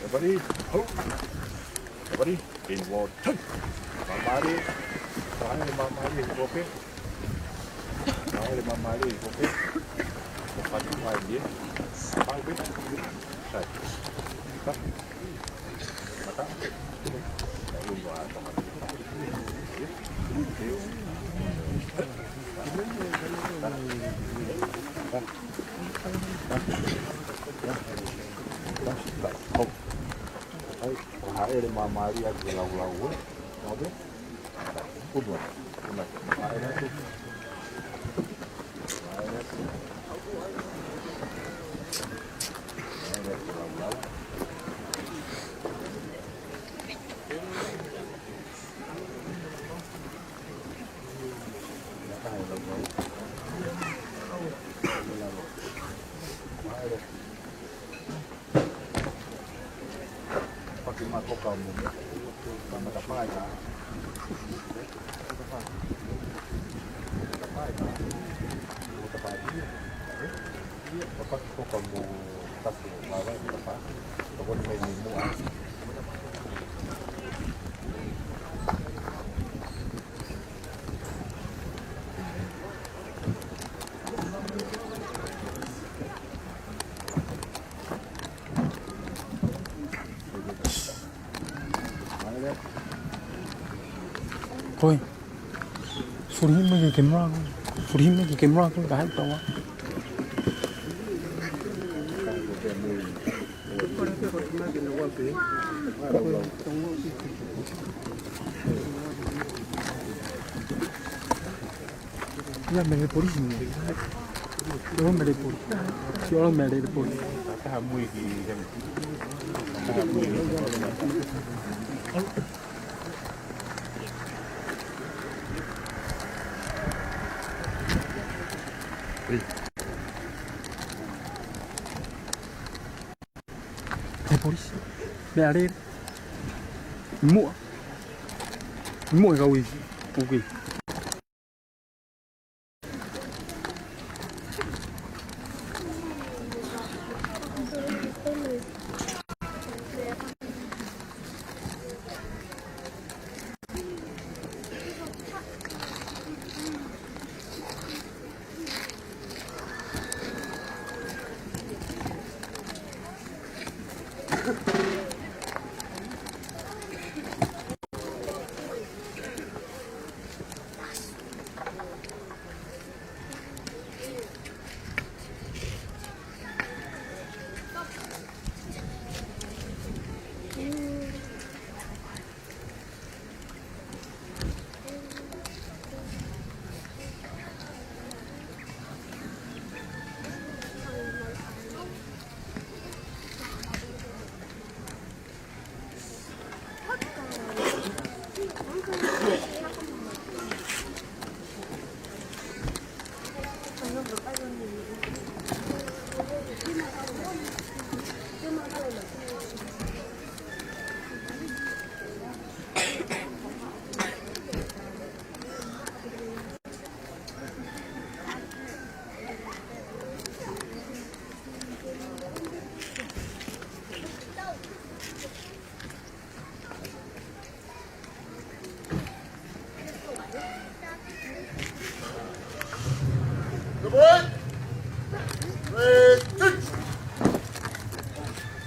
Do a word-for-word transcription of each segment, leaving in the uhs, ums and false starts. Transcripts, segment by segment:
Everybody, hold. Everybody, in wall two. Māmālie, vahaʻa e māmālie he kope. Vahaʻa e māmālie he kope. Ko fatu mai ie. Sai. Haʻele māmālie atu ke laulau, ē? Oke? Kupu, kupu, haʻele atu. Haʻele atu. Haʻele atu, laulau. Paki ma koka mo. Mata paina. Mata paina. Mata paina. Paki koka mo. Tapu, ma vai, mata paina. Tokoni mai ni mua. Koi. Suri mai ke camera. Suri mai ke camera ko ka hai tawa. Ia mele polisi ni. Ia mele polisi. Ia mele polisi. He polisi. Meʻa lele. Muʻa. Muʻa e kau isi. Ok.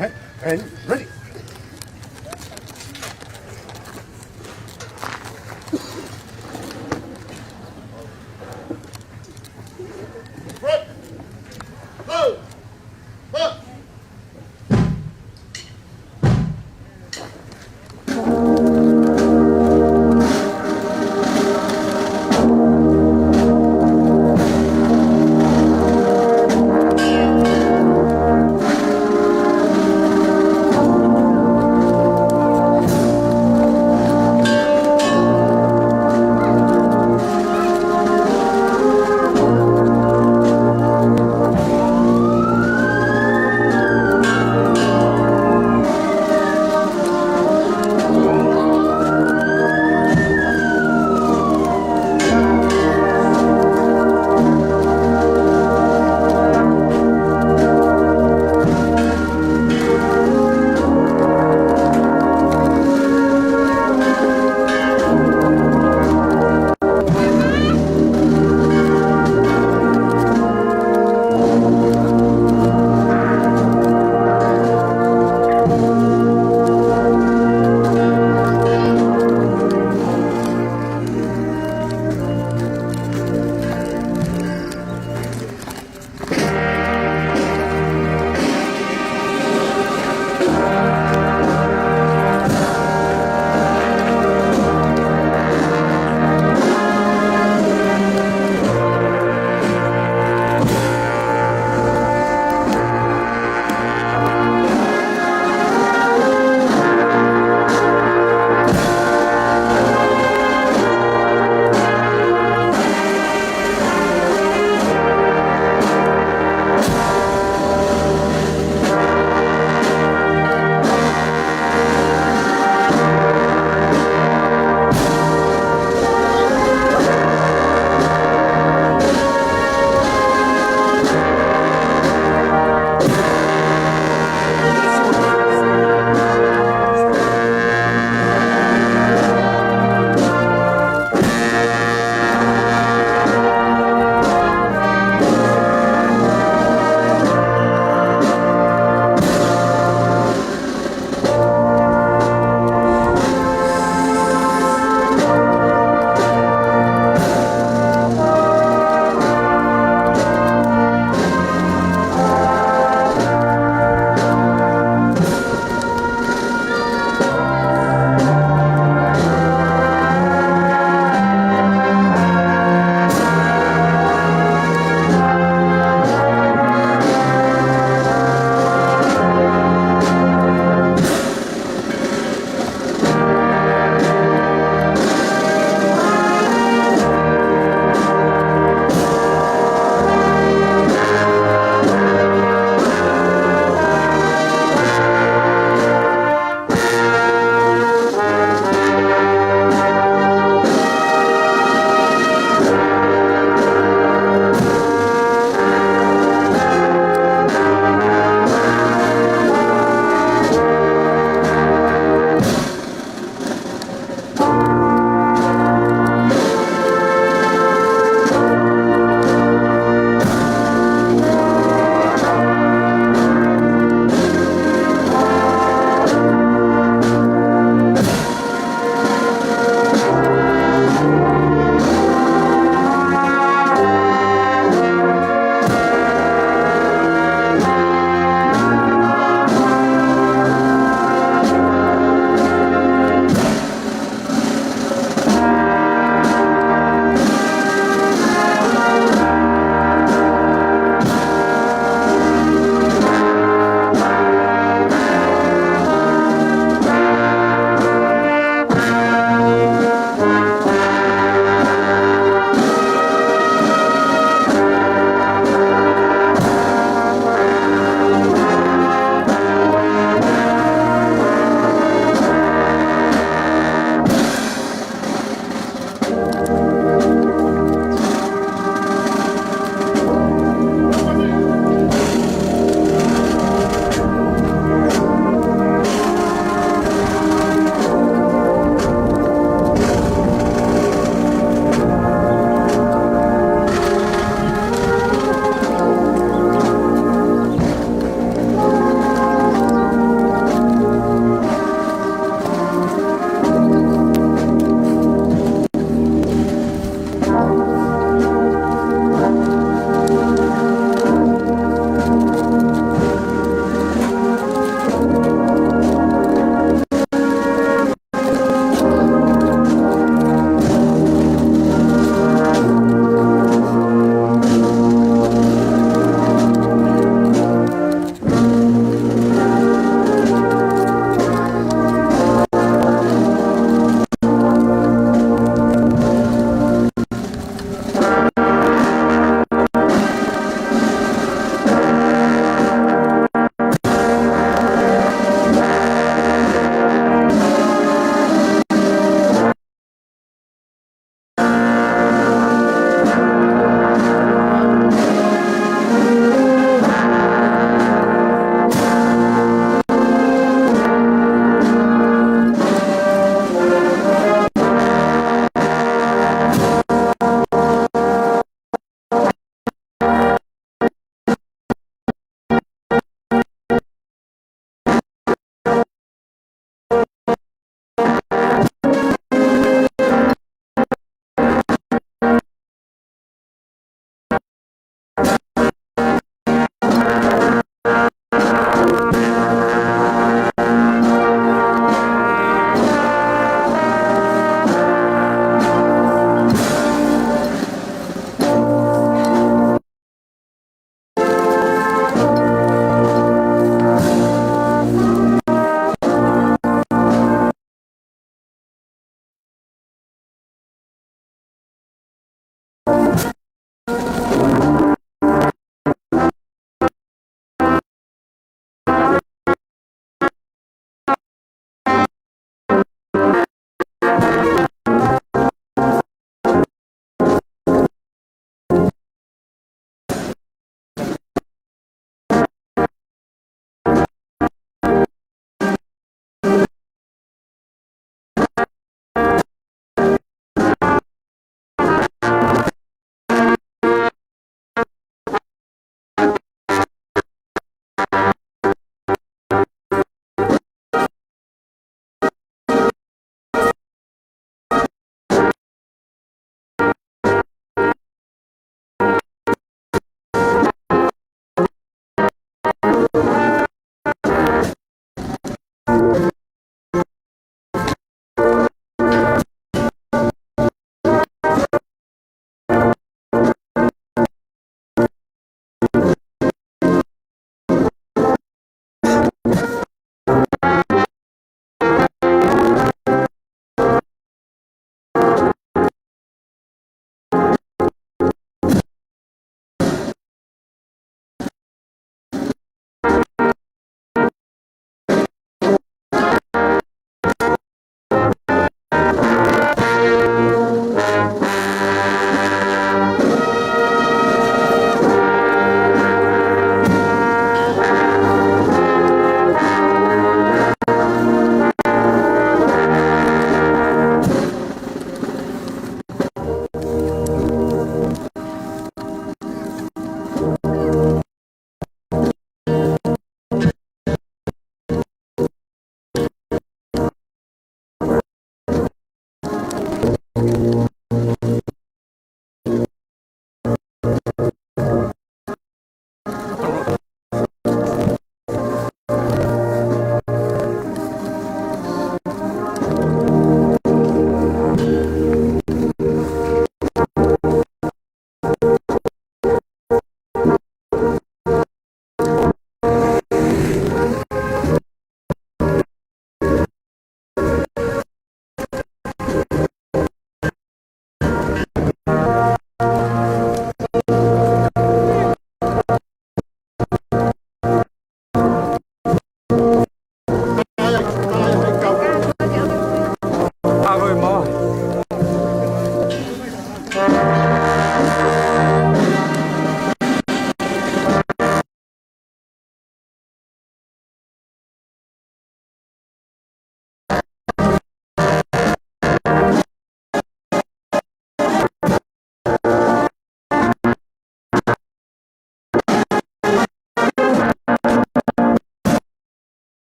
Hey, and ready. Front. Go. Front.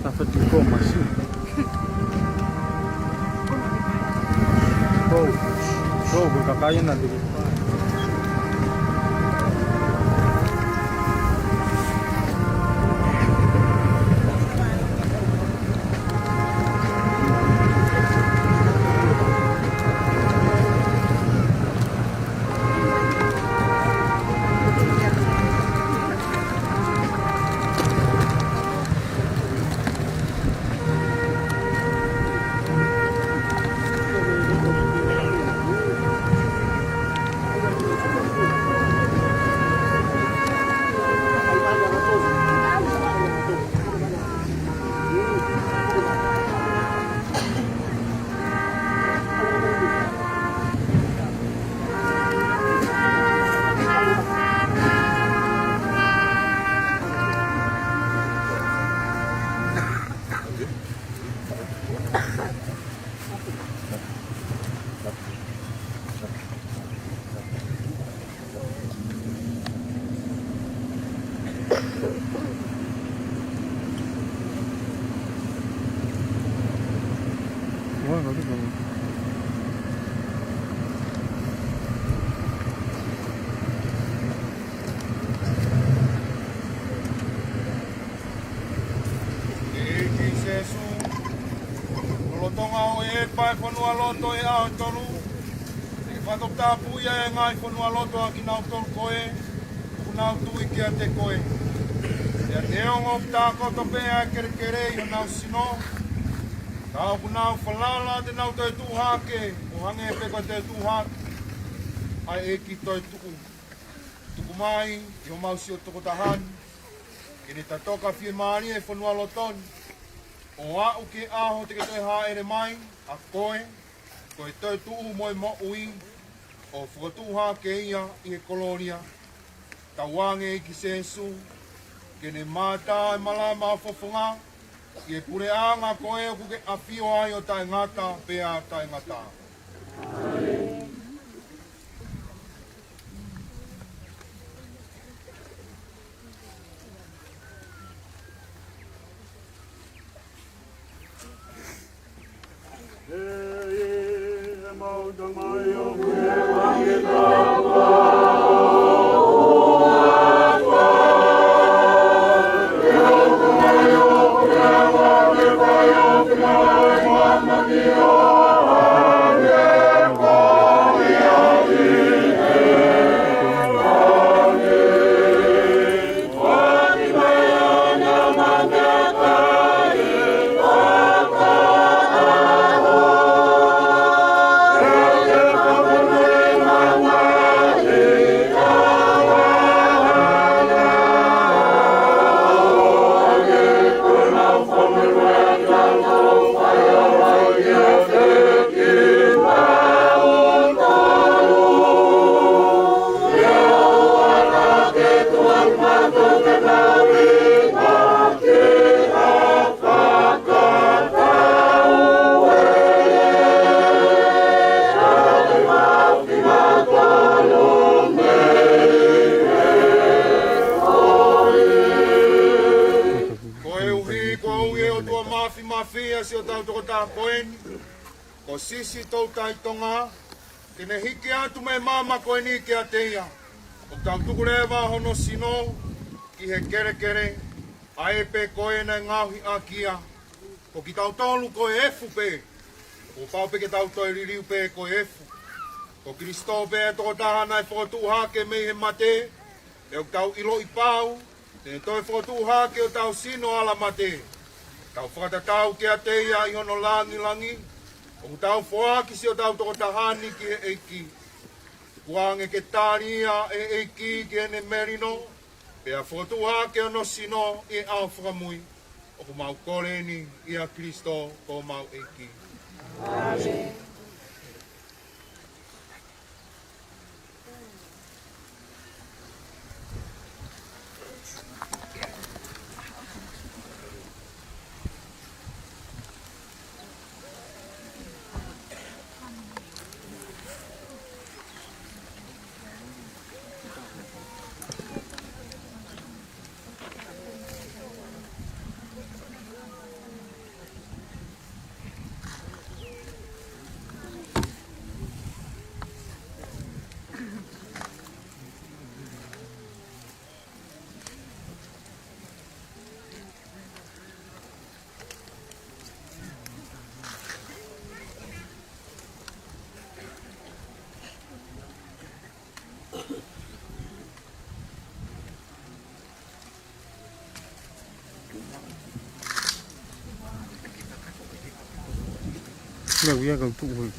Tafa di ko masi. Ko, ko, ko kakaina di. ʻEiki Sēsū, ʻoku Tonga ʻo e ʻEpa ʻi he fonualoto ʻi he ʻaho ʻe tolu. Ke fakatapui ʻa e ngaahi fonualoto ʻa kinautolu ko ē ʻoku nau tui kiate koe. Pea neongo ʻoku tākoto pē ʻa e kelekele ʻi honau sino, ka ʻoku nau falala te nau toe tuʻu hake, ʻo hangē pē ko e toe tuʻu hake ʻa e ʻEiki toetuʻu. Tuku mai ʻi homau siʻi tokotaha ni, ke ne tatoka fiemālie ʻi he fonualoto ni, ʻo aʻu ki he ʻaho te ke toe hāʻele mai ʻa koe, ko e toetuʻu mo e moʻui, ʻo fokotuʻu hake ia ʻi he kolōlia. Tauange ʻEiki Sēsū, ke ne mātā e malama ʻo e fofonga, ʻi he puleʻanga ko ē ʻoku ke ʻafio ai ʻo taʻengata pea taʻengata. Koeʻuhi kuo ui ʻe he ʻOtua Māfimafia siʻotau tokotaha ko eni, ko Sisi Toutai Tonga, ke ne hiki atu mei he maama ko eni kiate ia, ʻoku tau tuku leva hono sino ki he kelekele, ʻa ē pē ko ē naʻe ngaohi ʻaki ia. Ko kitautolu ko e efu pē, kuo pau pē ke tau toe liliu pē ko e efu. Ko Kalaisi pē tokotaha naʻe fokotuʻu hake mei he mate, pea ʻoku tau ʻiloʻi pau te ne toe fokotuʻu hake hotau sino ʻalamate. Tau fakatatau kiate ia ʻi hono langilangi, ʻoku tau foaki siʻotau tokotaha ni ki he ʻEiki. Tukuange ke tali ia ʻe he ʻEiki ki heʻene melino, pea fokotuʻu hake hono sino ʻi he ʻaho fakamui. ʻOku mau kole ni ʻia Kalaisi ko homau ʻEiki. ʻĀmeni. Leo ia kau tuʻu hoi.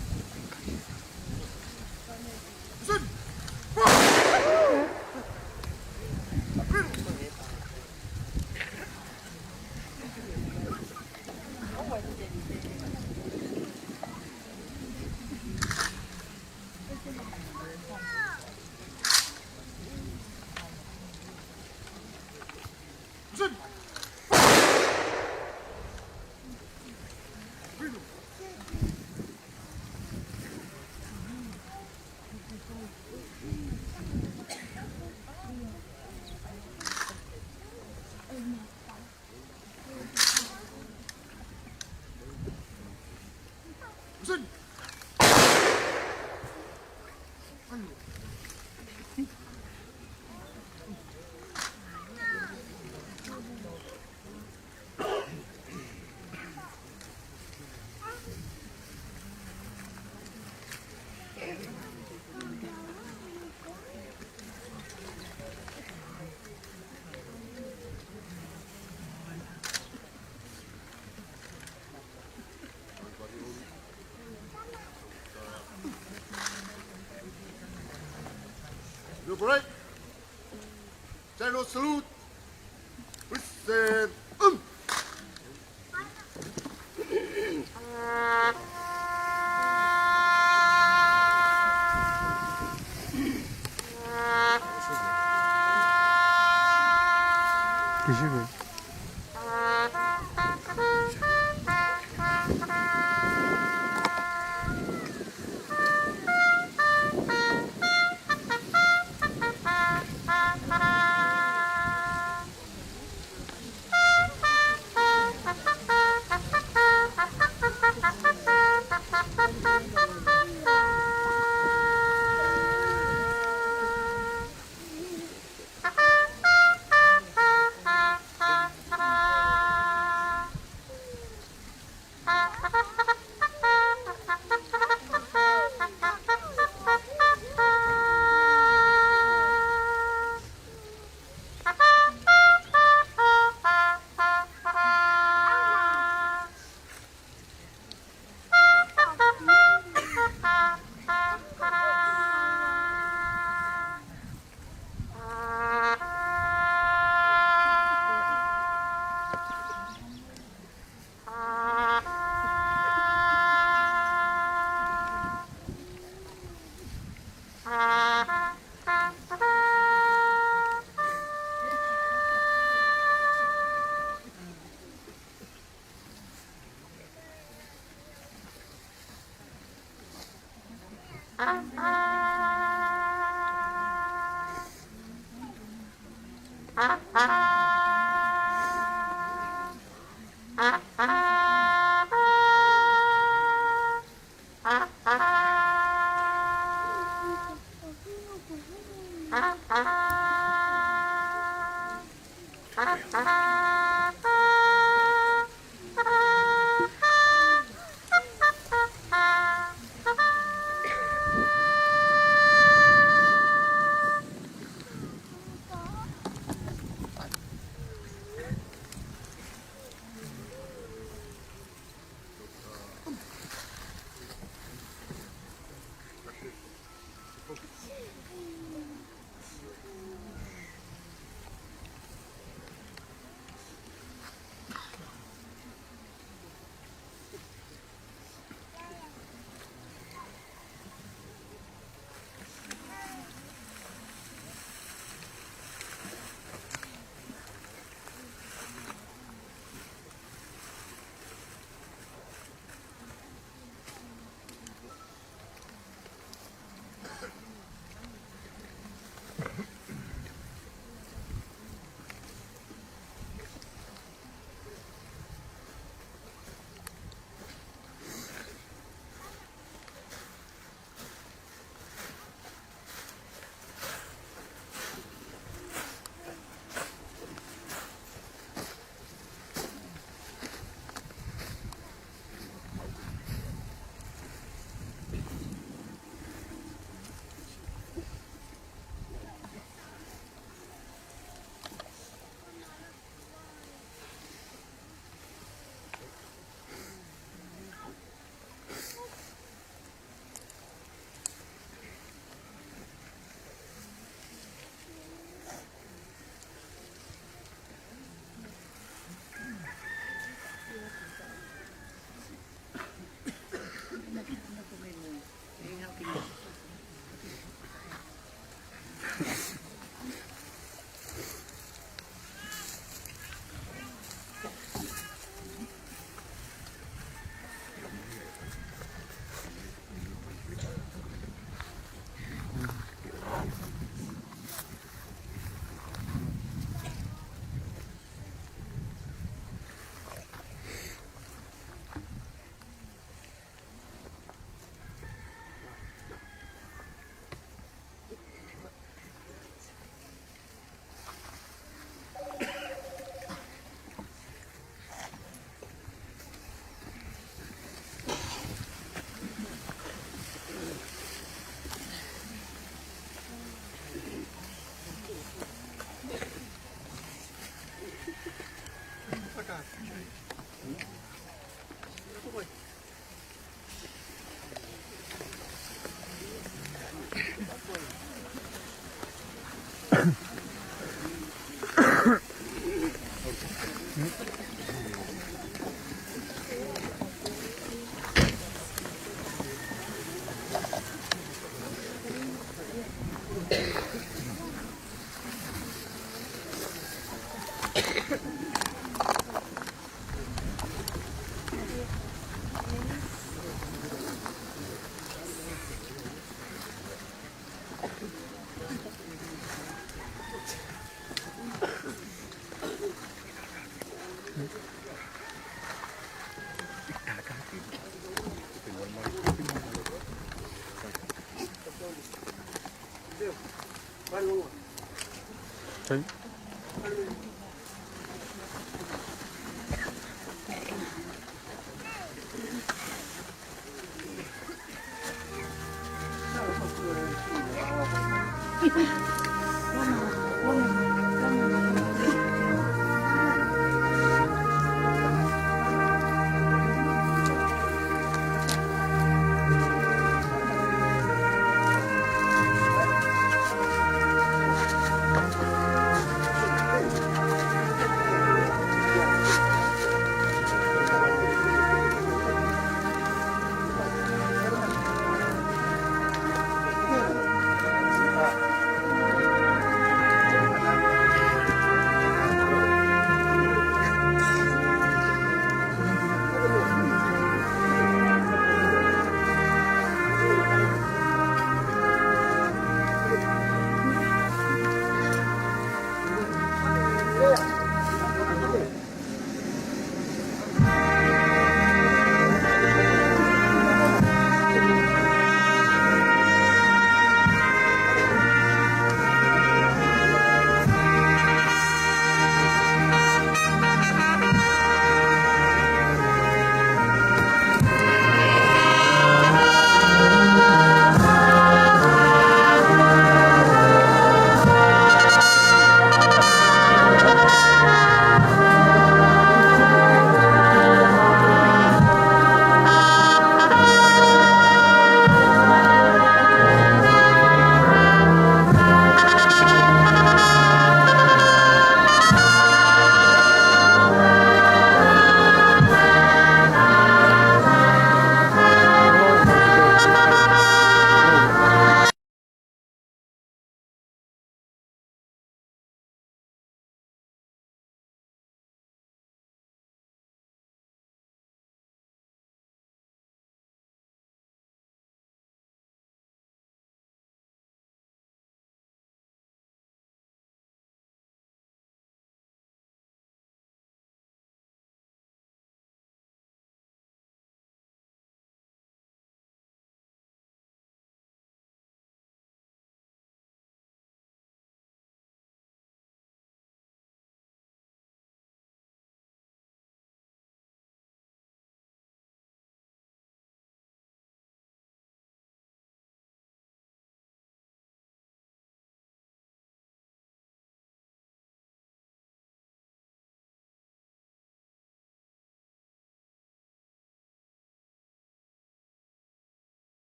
Right. General salute. Listen. Um.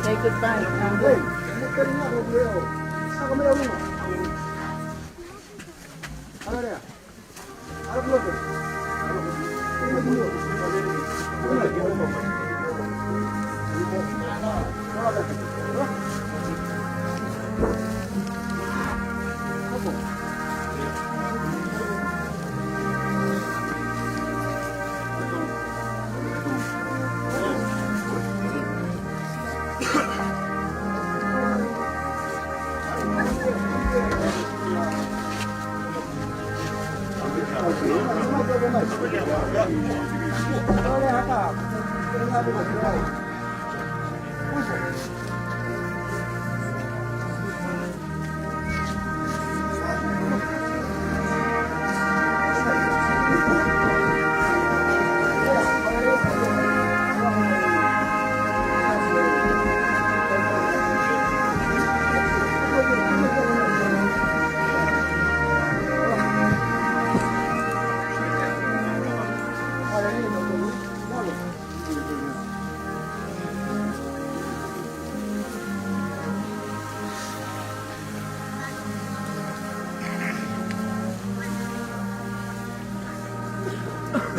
Say goodbye.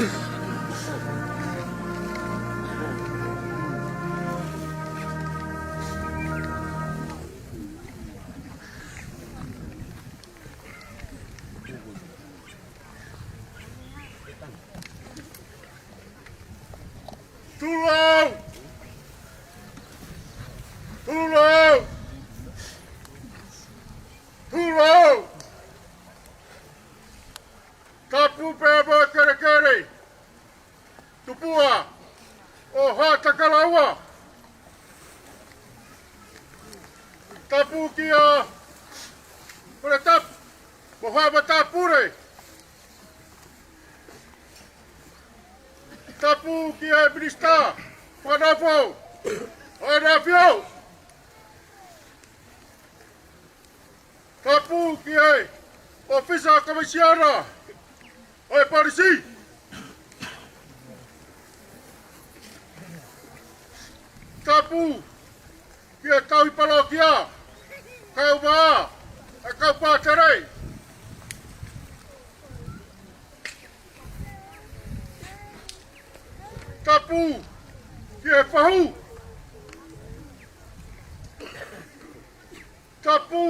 Tula! Tula! Tula! Tapu pē mo e kelekele. Tupuʻa ʻo Haʻatakalaua. Tapu kia Koletapu mo haʻa matāpule. Tapu kia Minisitā Fakanofo ʻo ʻEne ʻAfio. Tapu ki he ʻŌfisa Komisiona ʻo e Polisi. Tapu ki he Tauhi Palokia, kau mā, e kau pātele. Tapu ki he fahu. Tapu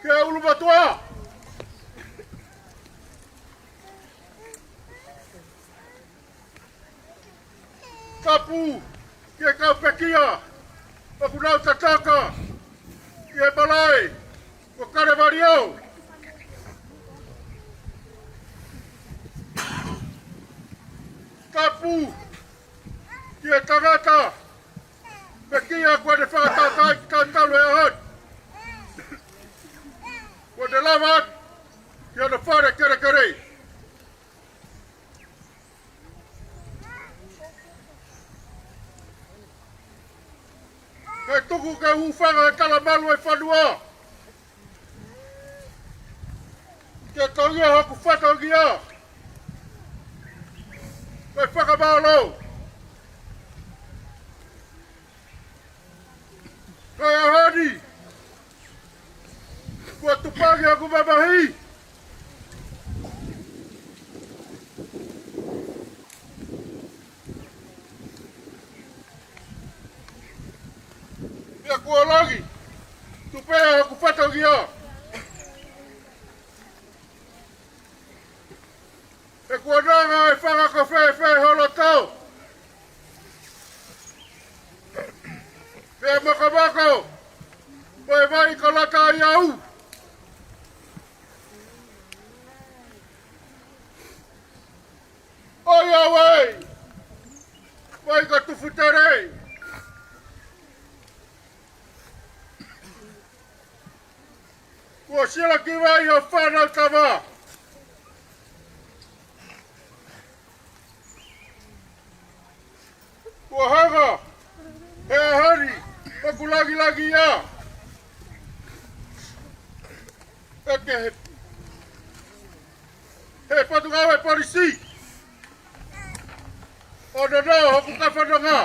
ki he ʻulumotuʻa. Tapu ki he kau pekia ʻoku nau tataka ki he malaʻe ko Kalevalio. Tapu ki he tangata pekia kuo ne fakatātā ki tautolu he ʻaho ni. Kuo ne lava atu ki hono fale kelekele. Kae tuku ke u hūfanga he talamalu ʻo e fonua ke toʻo ia hoku fatongia. Kae fakamālō. Ko e ʻaho ni, kuo tupangi hoku mamahi. Pea kuo laki tupu hoku fatongia. He kuo nonga e fanga ko fēfē holo tau. Pea mokomoko mo e vai ko Lata ʻi au. ʻOiauē, vai ko Tufutele. Kuo silaki vai ʻo fānau tama. Kuo hanga he ʻaho ni hoku langilangiʻia ʻe he, he Potungāue Polisi ʻo nonga hoku kafanonga.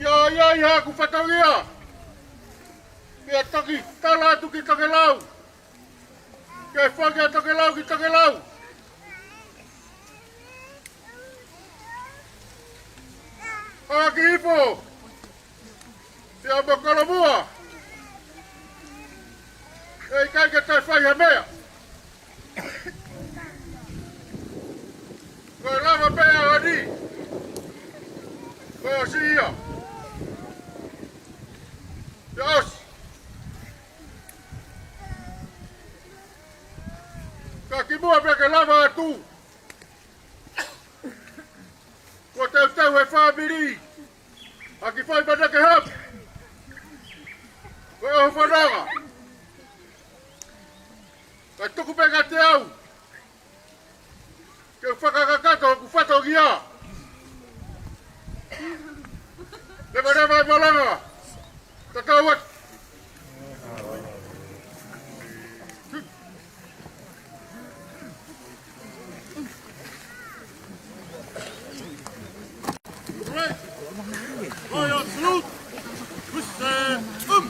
Ia, ia, ia, hoku fatongia. Pea toki tala atu ki Tokelau. Ke fai ʻa Tokelau ki Tokelau. ʻAki hifo. Pea mo Kolomua. ʻE ʻikai ke toe fai ha meʻa. Ko e lava pē ʻaho ni. Ko e ʻosi ia. Pea ʻosi. Ka kimuʻa pea ke lava atu, kuo teuteu he fāmili ʻa e kiʻi fai manake hapu. Ko e ʻoho fononga. Kae tuku pē kiate au ke u fakakakato hoku fatongia. Levaleva e malanga. Tatau atu. Right. Royal salute. With the, um.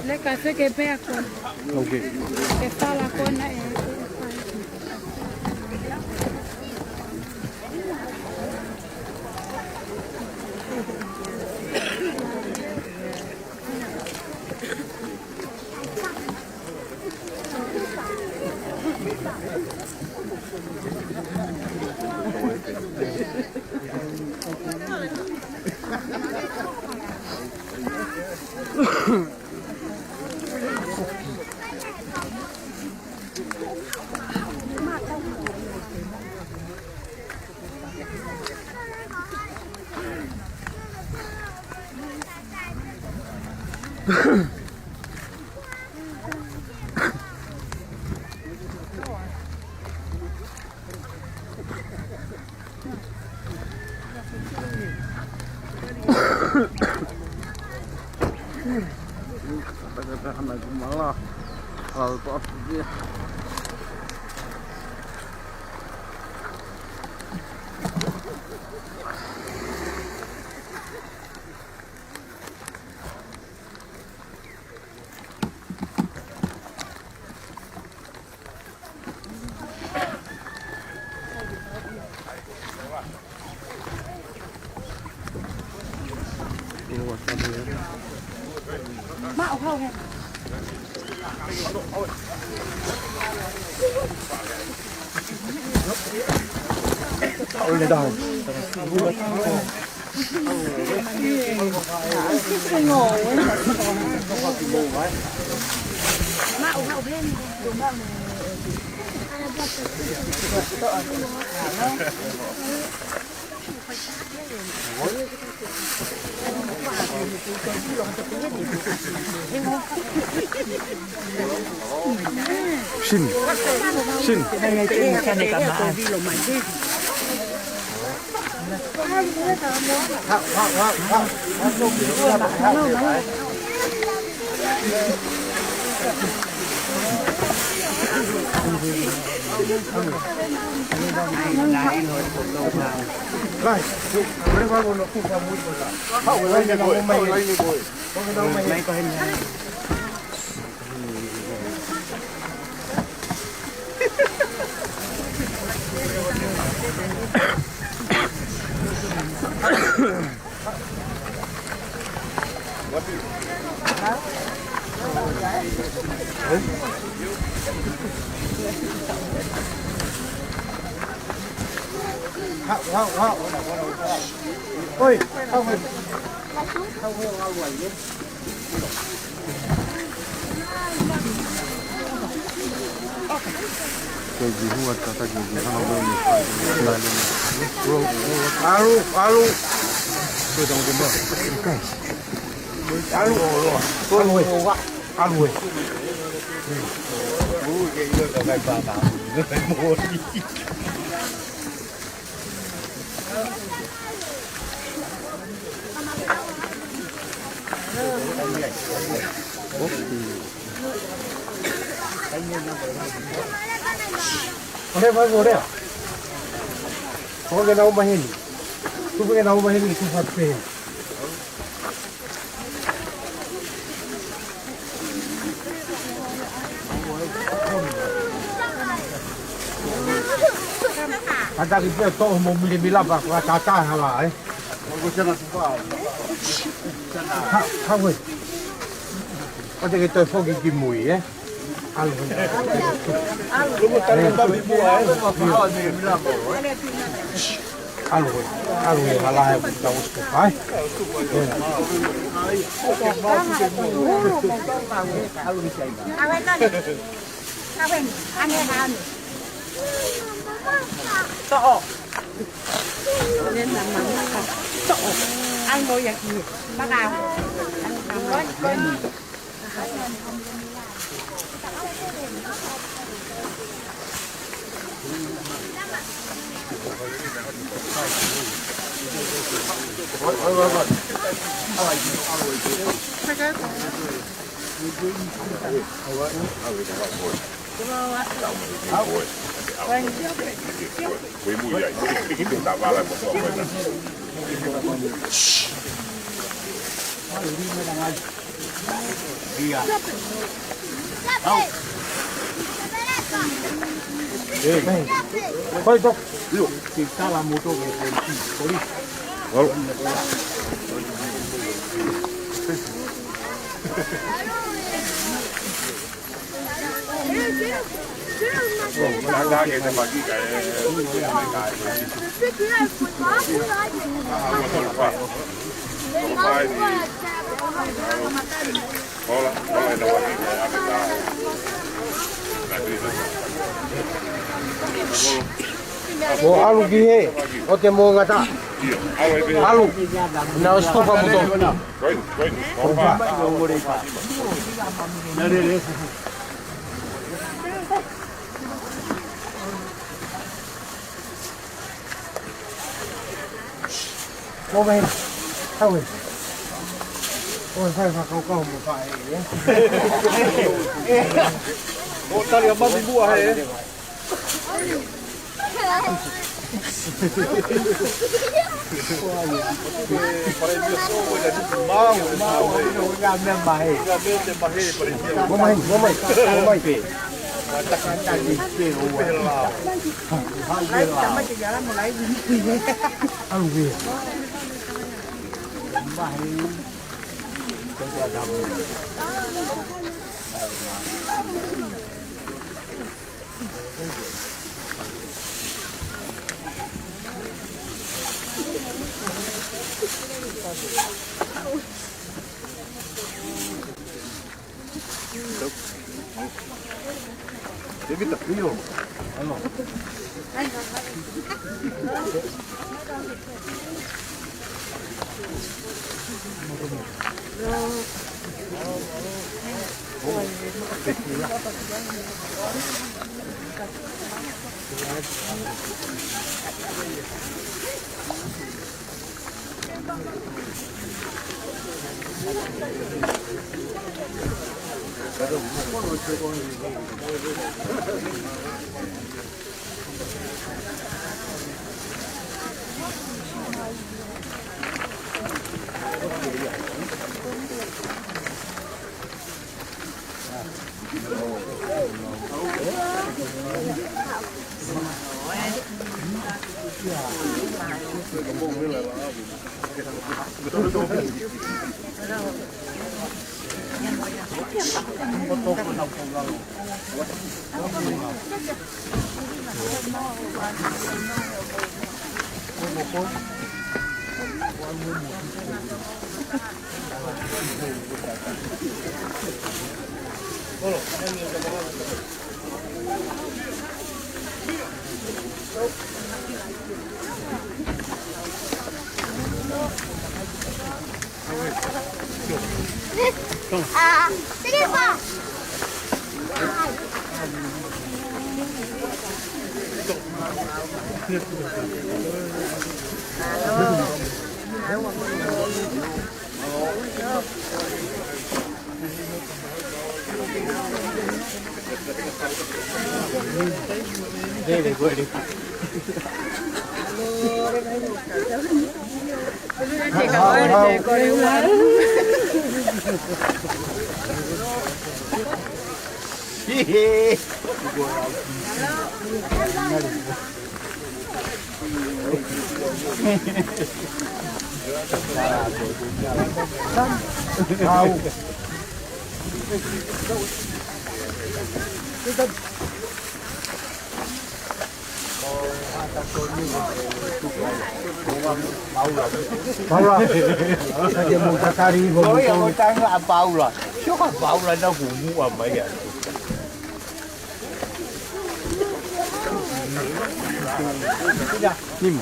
Leka se ke pea ko. Ok. Ke fala ko na e. Sin. Sin. Oi, hau mai. Alu, alu. Alu, alu, alu, alu. Ore, vai, ore. Ko ke nau maheni. Tupu ke nau maheni, tupu atu pē. Hata ki pia to mo mili mila pa kua tata hala, eh. Ha, ha, we. Ko te ke toe foki ki mui, eh. ʻAlu ē. ʻAlu ē. ʻAlu ē. Hala e kau usu pai. Toʻo. Toʻo. ʻAi mo ia ki. Maka. Mo ʻalu ki hē, ʻo te mo ngata. ʻAlu. Na o stopa mo to. Mo mai. Tau e. ʻO e fai fakakaukau mo fai, ē? ʻO tali a mami mua he, ē? Paula. Saja mau tatari. Oh iya, mau tanya apa Paula. Siapa Paula na kumuha maya. Nima.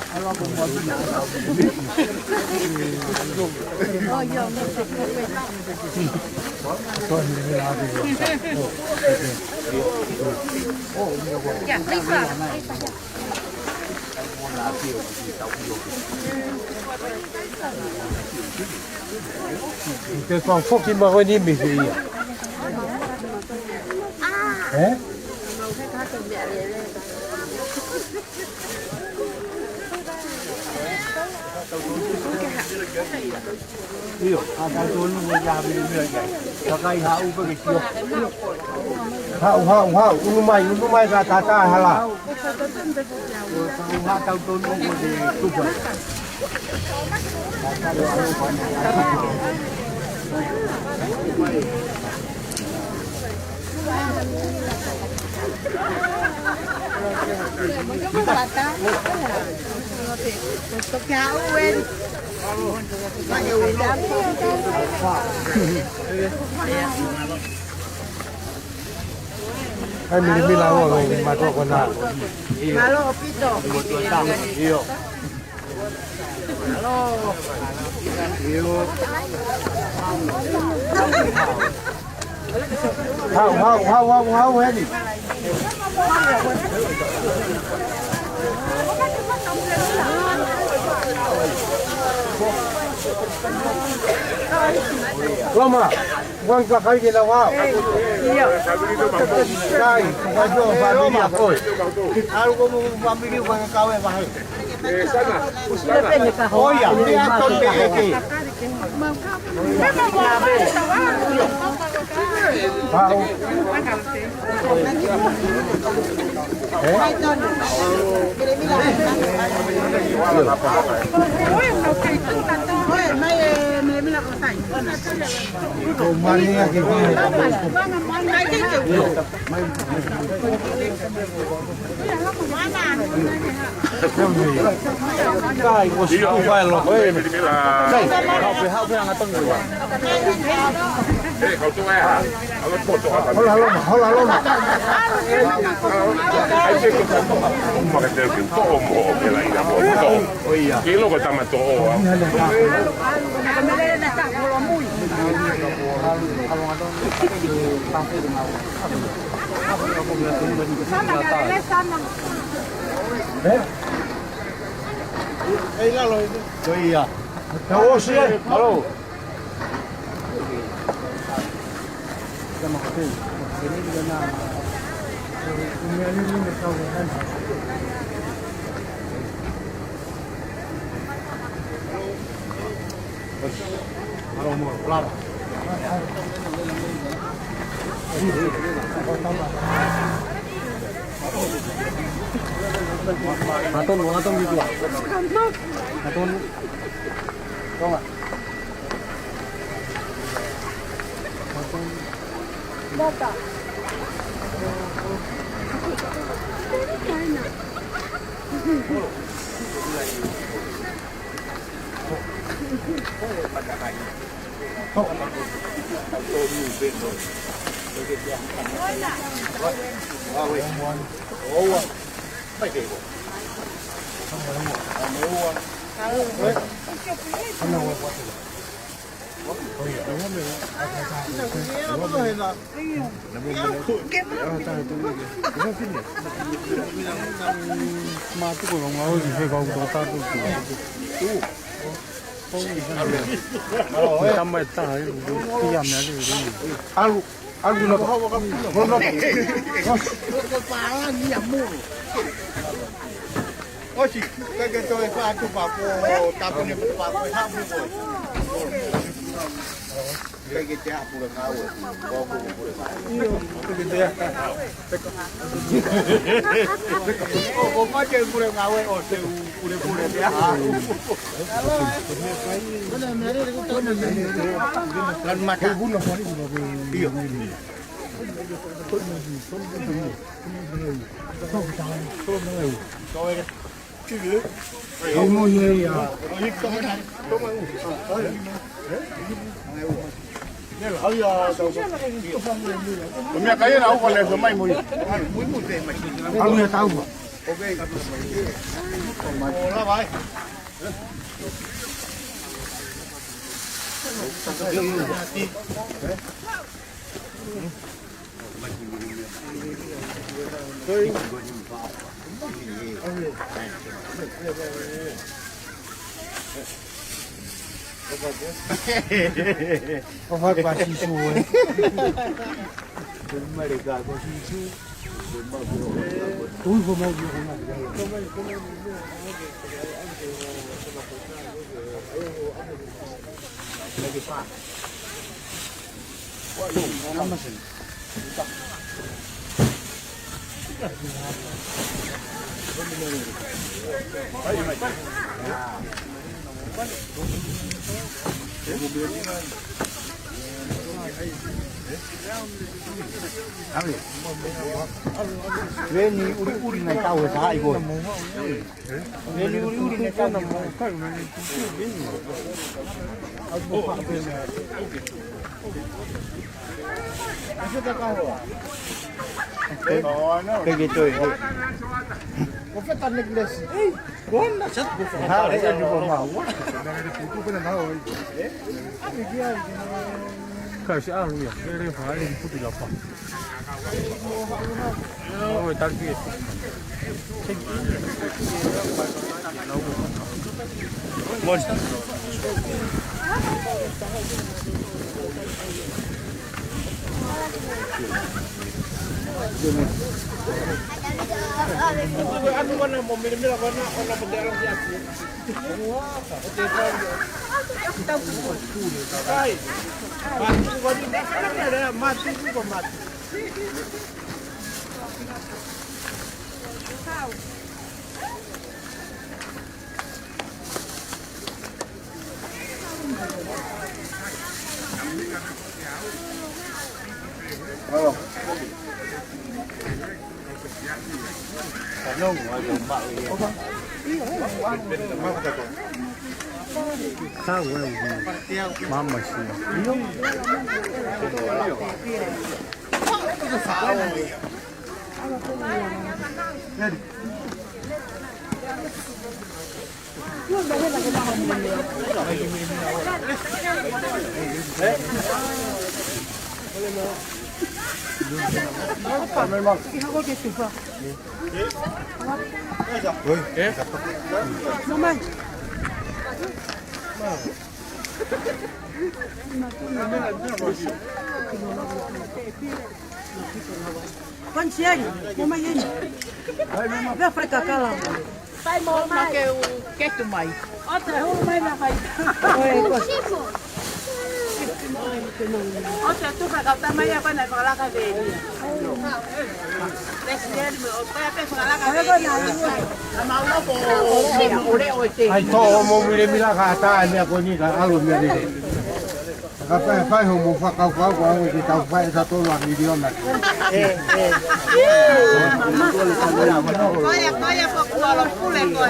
Te fau foki ma koe ni mi fia. Eh? Io, a tau tonu mo ia vili mea ia. Kakai haʻu pē ke tio. Haʻu, haʻu, haʻu. Ulu mai, ulu mai ka tata hala. Haʻu tau tonu mo te tupa. Hai milimila ua ngai ni matua kona. Mālō ʻaupito. Io. Haʻu, haʻu, haʻu, haʻu, haʻu, heni. Loma. Wan ka kai ke na wao. Io. Kai, ka jo famili a koe. Alu ko mo famili wan ka kau e vahe. Oh ia, mea tonu ke ke. Pau. Kai, ʻosi ko fai lo. Kai, haʻu pē, haʻu pē anga tonu. Hola, hola, hola, hola. Kilo ko tama toʻo. Ei, lalo, ʻio. Ka ʻosi, ē? Mālō. Atun, atun gitu. Atun. Tonga. Atun. Data. Alu, alu na. Hono. ʻOsi, ke ke toe fatu papo, tapu ni papo, hapu ko. Ke ke te hapu le kau. Ko, ko, ko, ko, ko. Ko, ko, ko, ko, ko, ko, ko, ko, ko, ko, ko, Lan mata. Io. Ko e meʻakai ena ʻoku ne so mai mo ia. Alu ia tau. ʻO fai pa Sīsū, ē. Tui ko mau ki o kona. Veni ʻuliʻuli nai tau he taha i koe. Veni ʻuliʻuli nai tau. Peke toe. Ko feta necklace. Ei, kona sat ko feta. Ha, e ka ni ko mau. Kasi alu ia. Ele fa, ele puti la fa. Oi, tal vez. Pansiari, mama yeni. Vea fai kakala. Fai mo mai. Ke u ketu mai. ʻOta, hū mai na fai. Oi, ko. ʻOta, tu fai kau tamai apa na fakalaka veni. Lesi yeni mo, ʻo fai pe fakalaka veni. Ai, toʻo mo milemila ka tā e meʻa ko eni ka ʻalu mei ai. Ka pehē fai hoʻomo fakakaukau ko au ke tau fai ʻe taha tolu ʻa miliona. Ko ia, ko ia, ko kualo pule ko e.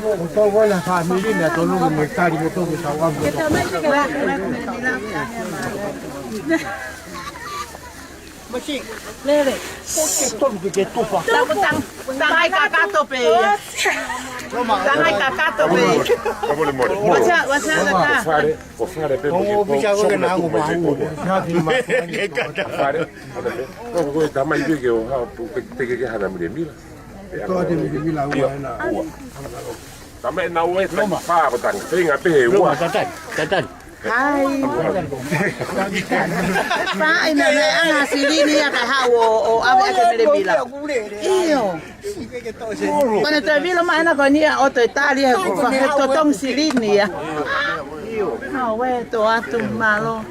Ko tau ko e la fāmili na tolu mo e kali mo tolu ke tau ʻalu. Lele. Ko ke tolu ke ke tufa. Tang, tang, tangai kakato pē ia. Tangai kakato pē. Ka mole mole. What's up, what's up, what's up? Ko fale, ko fale pē mo ke. Ko fale, ko fale pē. Ko ko tamai pē ke o ha, pe ke ke hana milemila. Ko te milemila ua ena. Tamai na ue tang pa ko tang. Tenga pē he ua. Tatai, tatai. Hai. Fai na ne anga silini ia ka hau ʻo, ʻo ʻave ake milemila. ʻIo. Ko ne toe vilo mai ena ko eni ia ʻo toe tali he ko fa he totong silini ia. ʻIo. Hau e to atu malo.